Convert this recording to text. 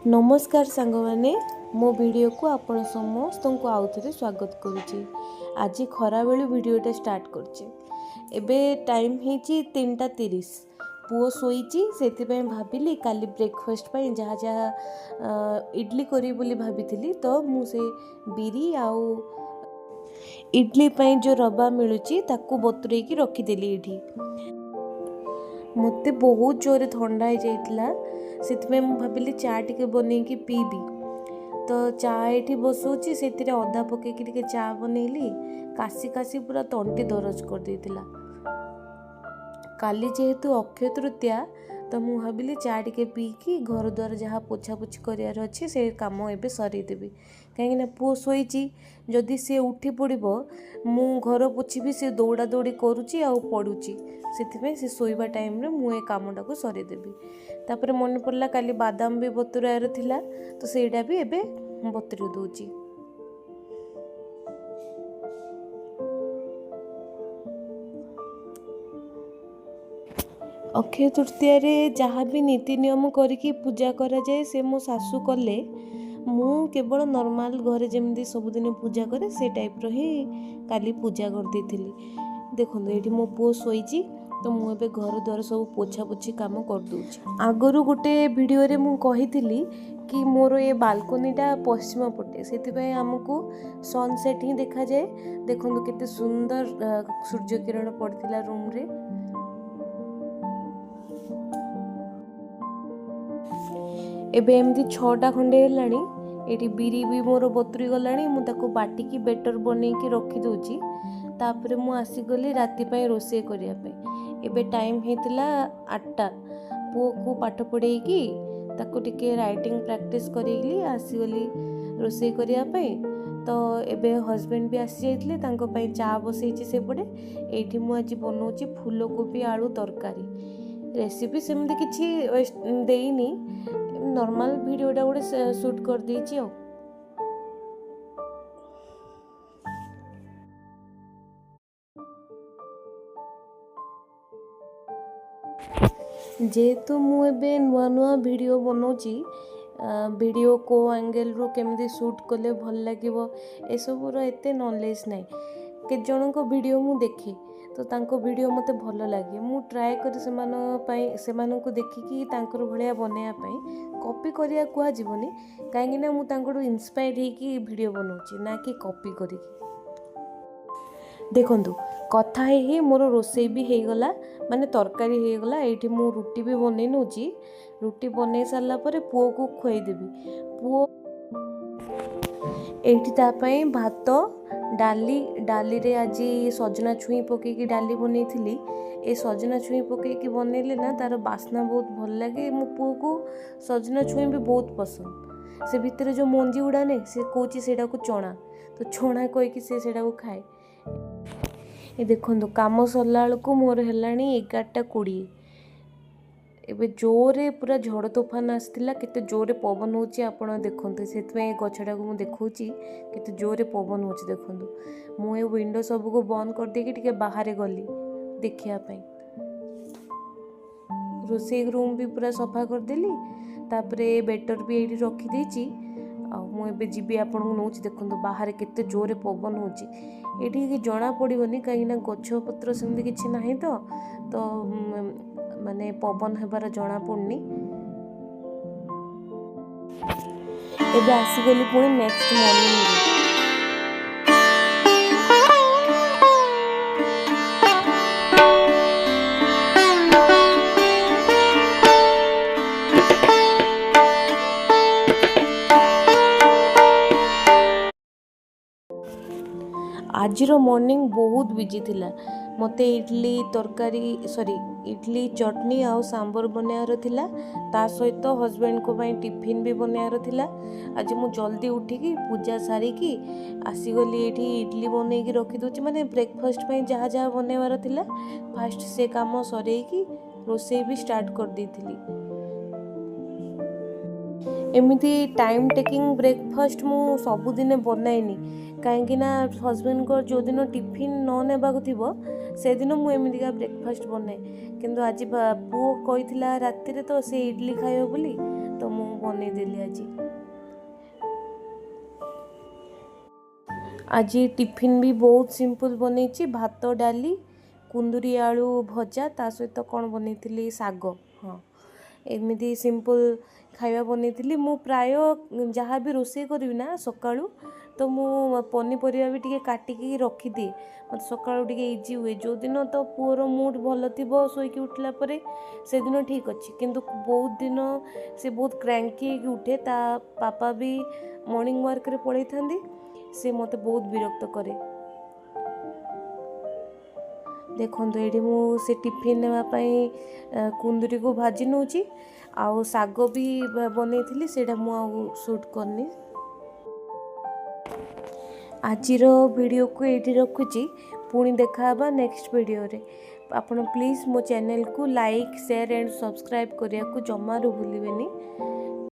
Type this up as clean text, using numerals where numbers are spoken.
ନମସ୍କାର ସାଙ୍ଗମାନେ, ମୋ ଭିଡ଼ିଓକୁ ଆପଣ ସମସ୍ତଙ୍କୁ ଆଉଥରେ ସ୍ୱାଗତ କରୁଛି। ଆଜି ଖରାବେଳୁ ଭିଡ଼ିଓଟା ଷ୍ଟାର୍ଟ କରୁଛି। ଏବେ ଟାଇମ୍ ହେଇଛି 3:30। ପୁଅ ଶୋଇଛି, ସେଥିପାଇଁ ଭାବିଲି କାଲି ବ୍ରେକଫାଷ୍ଟ ପାଇଁ ଯାହା ଯାହା ଇଡ଼ଲି କରିବି ବୋଲି ଭାବିଥିଲି। ତ ମୁଁ ସେ ବିରି ଆଉ ଇଡ଼ଲି ପାଇଁ ଯେଉଁ ରବା ମିଳୁଛି ତାକୁ ବତୁରେଇକି ରଖିଦେଲି। ଏଇଠି ମୋତେ ବହୁତ ଜୋରରେ ଥଣ୍ଡା ହେଇଯାଇଥିଲା, ସେଥିପାଇଁ ମୁଁ ଭାବିଲି ଚା ଟିକେ ବନେଇକି ପିଇବି। ତ ଚା ଏଇଠି ବସଉଛି, ସେଥିରେ ଅଦା ପକେଇକି ଟିକେ ଚା ବନେଇଲି। କାଶି କାଶି ପୁରା ତଣ୍ଟି ଦରଜ କରିଦେଇଥିଲା। କାଲି ଯେହେତୁ ଅକ୍ଷୟ ତୃତୀୟା, ତ ମୁଁ ଭାବିଲି ଚା ଟିକେ ପିଇକି ଘର ଦ୍ୱାର ଯାହା ପୋଛାପୋଛି କରିବାର ଅଛି ସେ କାମ ଏବେ ସରେଇଦେବି, କାହିଁକିନା ପୁଅ ଶୋଇଛି। ଯଦି ସିଏ ଉଠି ପଡ଼ିବ, ମୁଁ ଘର ପୋଛିବି, ସେ ଦୌଡ଼ା ଦୌଡ଼ି କରୁଛି ଆଉ ପଡ଼ୁଛି। ସେଥିପାଇଁ ସେ ଶୋଇବା ଟାଇମ୍ରେ ମୁଁ ଏ କାମଟାକୁ ସରେଇଦେବି। ତାପରେ ମନେ ପଡ଼ିଲା କାଲି ବାଦାମ ବି ବତୁରାଇବାର ଥିଲା, ତ ସେଇଟା ବି ଏବେ ବତୁରେଇ ଦେଉଛି। ଅକ୍ଷୟ ତୃତୀୟାରେ ଯାହା ବି ନୀତି ନିୟମ କରିକି ପୂଜା କରାଯାଏ ସେ ମୋ ଶାଶୁ କଲେ। ମୁଁ କେବଳ ନର୍ମାଲ ଘରେ ଯେମିତି ସବୁଦିନ ପୂଜା କରେ ସେ ଟାଇପ୍ର ହିଁ କାଲି ପୂଜା କରିଦେଇଥିଲି। ଦେଖନ୍ତୁ, ଏଇଠି ମୋ ପୁଅ ଶୋଇଛି, ତ ମୁଁ ଏବେ ଘର ଦ୍ୱାର ସବୁ ପୋଛାପୋଛି କାମ କରିଦେଉଛି। ଆଗରୁ ଗୋଟେ ଭିଡ଼ିଓରେ ମୁଁ କହିଥିଲି କି ମୋର ଏ ବାଲକୋନିଟା ପଶ୍ଚିମ ପଟେ, ସେଥିପାଇଁ ଆମକୁ ସନସେଟ୍ ହିଁ ଦେଖାଯାଏ। ଦେଖନ୍ତୁ କେତେ ସୁନ୍ଦର ସୂର୍ଯ୍ୟ କିରଣ ପଡ଼ିଥିଲା ରୁମ୍ରେ। ଏବେ ଏମିତି 6ଟା ଖଣ୍ଡେ ହେଲାଣି। ଏଇଠି ବିରି ବି ମୋର ବତୁରି ଗଲାଣି, ମୁଁ ତାକୁ ବାଟିକି ବେଟର୍ ବନେଇକି ରଖିଦେଉଛି। ତାପରେ ମୁଁ ଆସିଗଲି ରାତି ପାଇଁ ରୋଷେଇ କରିବା ପାଇଁ। ଏବେ ଟାଇମ୍ ହେଇଥିଲା 8ଟା। ପୁଅକୁ ପାଠ ପଢ଼େଇକି ତାକୁ ଟିକେ ରାଇଟିଂ ପ୍ରାକ୍ଟିସ୍ କରେଇଲି, ଆସିଗଲି ରୋଷେଇ କରିବା ପାଇଁ। ତ ଏବେ ହଜବେଣ୍ଡ ବି ଆସିଯାଇଥିଲେ, ତାଙ୍କ ପାଇଁ ଚା ବସେଇଛି ସେପଟେ। ଏଇଠି ମୁଁ ଆଜି ବନଉଛି ଫୁଲକୋବି ଆଳୁ ତରକାରୀ। ରେସିପି ସେମିତି କିଛି ଦେଇନି, ନର୍ମାଲ ଭିଡ଼ିଓଟା ଗୋଟେ ସୁଟ୍ କରିଦେଇଛି। ଆଉ ଯେହେତୁ ମୁଁ ଏବେ ନୂଆ ନୂଆ ଭିଡ଼ିଓ ବନଉଛି, ଭିଡ଼ିଓ କେଉଁ ଆଙ୍ଗେଲରୁ କେମିତି ସୁଟ୍ କଲେ ଭଲ ଲାଗିବ ଏସବୁର ଏତେ ନଲେଜ୍ ନାହିଁ। କେତେ ଜଣଙ୍କ ଭିଡ଼ିଓ ମୁଁ ଦେଖେ, ତ ତାଙ୍କ ଭିଡ଼ିଓ ମୋତେ ଭଲ ଲାଗେ। ମୁଁ ଟ୍ରାଏ କରେ ସେମାନଙ୍କ ପାଇଁ, ସେମାନଙ୍କୁ ଦେଖିକି ତାଙ୍କର ଭଳିଆ ବନେଇବା ପାଇଁ। କପି କରିବା କୁହାଯିବନି, କାହିଁକିନା ମୁଁ ତାଙ୍କଠୁ ଇନ୍ସପାୟାର୍ଡ଼ ହେଇକି ଭିଡ଼ିଓ ବନଉଛି, ନା କି କପି କରିକି। ଦେଖନ୍ତୁ, କଥା ହେଇ ହେଇ ମୋର ରୋଷେଇ ବି ହେଇଗଲା, ମାନେ ତରକାରୀ ହେଇଗଲା। ଏଇଠି ମୁଁ ରୁଟି ବି ବନେଇ ନେଉଛି। ରୁଟି ବନେଇ ସାରିଲା ପରେ ପୁଅକୁ ଖୁଆଇଦେବି। ପୁଅ ଏଇଠି ତା ପାଇଁ ଭାତ, ଡାଲି, ଡାଲିରେ ଆଜି ସଜନା ଛୁଇଁ ପକେଇକି ଡାଲି ବନେଇଥିଲି। ଏ ସଜନା ଛୁଇଁ ପକେଇକି ବନେଇଲେ ନା ତାର ବାସ୍ନା ବହୁତ ଭଲ ଲାଗେ। ମୋ ପୁଅକୁ ସଜନା ଛୁଇଁ ବି ବହୁତ ପସନ୍ଦ। ସେ ଭିତରେ ଯେଉଁ ମଞ୍ଜି ଗୁଡ଼ା ନାହିଁ, ସେ କହୁଛି ସେଇଟାକୁ ଚଣା, ତ ଛଣା କହିକି ସେ ସେଇଟାକୁ ଖାଏ। ଏ ଦେଖନ୍ତୁ, କାମ ସରିଲା ବେଳକୁ ମୋର ହେଲାଣି 11:20। ଏବେ ଜୋରରେ ପୁରା ଝଡ଼ ତୋଫାନ ଆସିଥିଲା। କେତେ ଜୋରରେ ପବନ ହେଉଛି ଆପଣ ଦେଖନ୍ତୁ। ସେଥିପାଇଁ ଏ ଗଛଟାକୁ ମୁଁ ଦେଖାଉଛି, କେତେ ଜୋରରେ ପବନ ହେଉଛି ଦେଖନ୍ତୁ। ମୁଁ ଏ ୱିଣ୍ଡୋ ସବୁକୁ ବନ୍ଦ କରିଦେଇକି ଟିକେ ବାହାରେ ଗଲି ଦେଖିବା ପାଇଁ। ରୋଷେଇ ରୁମ୍ ବି ପୁରା ସଫା କରିଦେଲି। ତାପରେ ବେଟର୍ ବି ଏଇଠି ରଖିଦେଇଛି। ଆଉ ମୁଁ ଏବେ ଯିବି, ଆପଣଙ୍କୁ ନେଉଛି। ଦେଖନ୍ତୁ ବାହାରେ କେତେ ଜୋରରେ ପବନ ହେଉଛି। ଏଇଠି ଜଣା ପଡ଼ିବନି, କାହିଁକିନା ଗଛପତ୍ର ସେମିତି କିଛି ନାହିଁ, ତ ମାନେ ପବନ ହେବାର ଜଣା ପଡ଼ୁନି। ଏବେ ଆସିଗଲି ପୁଣି ନେକ୍ସଟ ମର୍ଣ୍ଣିଂରେ। ଆଜିର ମର୍ଣ୍ଣିଂ ବହୁତ ବିଜି ଥିଲା। ମୋତେ ଇଡ଼ଲି ତରକାରୀ, ସରି, ଇଡ଼ଲି ଚଟନି ଆଉ ସାମ୍ବର ବନେଇବାର ଥିଲା। ତା ସହିତ ହଜବେଣ୍ଡଙ୍କ ପାଇଁ ଟିଫିନ୍ ବି ବନେଇବାର ଥିଲା। ଆଜି ମୁଁ ଜଲ୍ଦି ଉଠିକି ପୂଜା ସାରିକି ଆସିଗଲି। ଏଇଠି ଇଡ଼ଲି ବନେଇକି ରଖିଦେଉଛି, ମାନେ ବ୍ରେକଫାଷ୍ଟ ପାଇଁ ଯାହା ଯାହା ବନେଇବାର ଥିଲା ଫାଷ୍ଟ ସେ କାମ ସରେଇକି ରୋଷେଇ ବି ଷ୍ଟାର୍ଟ କରିଦେଇଥିଲି। ଏମିତି ଟାଇମ୍ ଟେକିଂ ବ୍ରେକଫାଷ୍ଟ ମୁଁ ସବୁଦିନେ ବନାଏନି, କାହିଁକିନା ହଜବେଣ୍ଡଙ୍କର ଯେଉଁଦିନ ଟିଫିନ୍ ନ ନେବାକୁ ଥିବ ସେଦିନ ମୁଁ ଏମିତିକା ବ୍ରେକଫାଷ୍ଟ ବନାଏ। କିନ୍ତୁ ଆଜି ପୁଅ କହିଥିଲା ରାତିରେ ତ ସେ ଇଡ଼ଲି ଖାଇବ ବୋଲି, ତ ମୁଁ ବନେଇଦେଲି ଆଜି। ଆଜି ଟିଫିନ୍ ବି ବହୁତ ସିମ୍ପଲ୍ ବନେଇଛି, ଭାତ, ଡାଲି, କୁନ୍ଦୁରି ଆଳୁ ଭଜା, ତା ସହିତ କ'ଣ ବନେଇଥିଲି, ଶାଗ। ହଁ, ଏମିତି ସିମ୍ପଲ୍ ଖାଇବା ବନେଇଥିଲି। ମୁଁ ପ୍ରାୟ ଯାହା ବି ରୋଷେଇ କରିବି ନା ସକାଳୁ, ତ ମୁଁ ପନିପରିବା ବି ଟିକେ କାଟିକି ରଖିଦିଏ। ମୋତେ ସକାଳୁ ଟିକେ ଇଜି ହୁଏ। ଯେଉଁଦିନ ତ ପୁଅର ମୁଡ଼୍ ଭଲ ଥିବ ଶୋଇକି ଉଠିଲା ପରେ, ସେଦିନ ଠିକ୍ ଅଛି, କିନ୍ତୁ ବହୁତ ଦିନ ସେ ବହୁତ କ୍ରାଙ୍କି ହେଇକି ଉଠେ। ତା ପାପା ବି ମର୍ଣ୍ଣିଂ ୱାର୍କରେ ପଳେଇଥାନ୍ତି, ସେ ମୋତେ ବହୁତ ବିରକ୍ତ କରେ। ଦେଖନ୍ତୁ, ଏଇଠି ମୁଁ ସେ ଟିଫିନ୍ ନେବା ପାଇଁ କୁନ୍ଦୁରିକୁ ଭାଜି ନେଉଛି ଆଉ ଶାଗ ବି ବନେଇଥିଲି, ସେଇଟା ମୁଁ ଆଉ ସୁଟ୍ କରିନି। ଆଜିର ଭିଡ଼ିଓକୁ ଏଇଠି ରଖୁଛି। ପୁଣି ଦେଖା ହେବା ନେକ୍ସଟ ଭିଡ଼ିଓରେ। ଆପଣ ପ୍ଲିଜ୍ ମୋ ଚ୍ୟାନେଲକୁ ଲାଇକ୍, ସେୟାର ଆଣ୍ଡ ସବସ୍କ୍ରାଇବ୍ କରିବାକୁ ଜମାରୁ ଭୁଲିବେନି।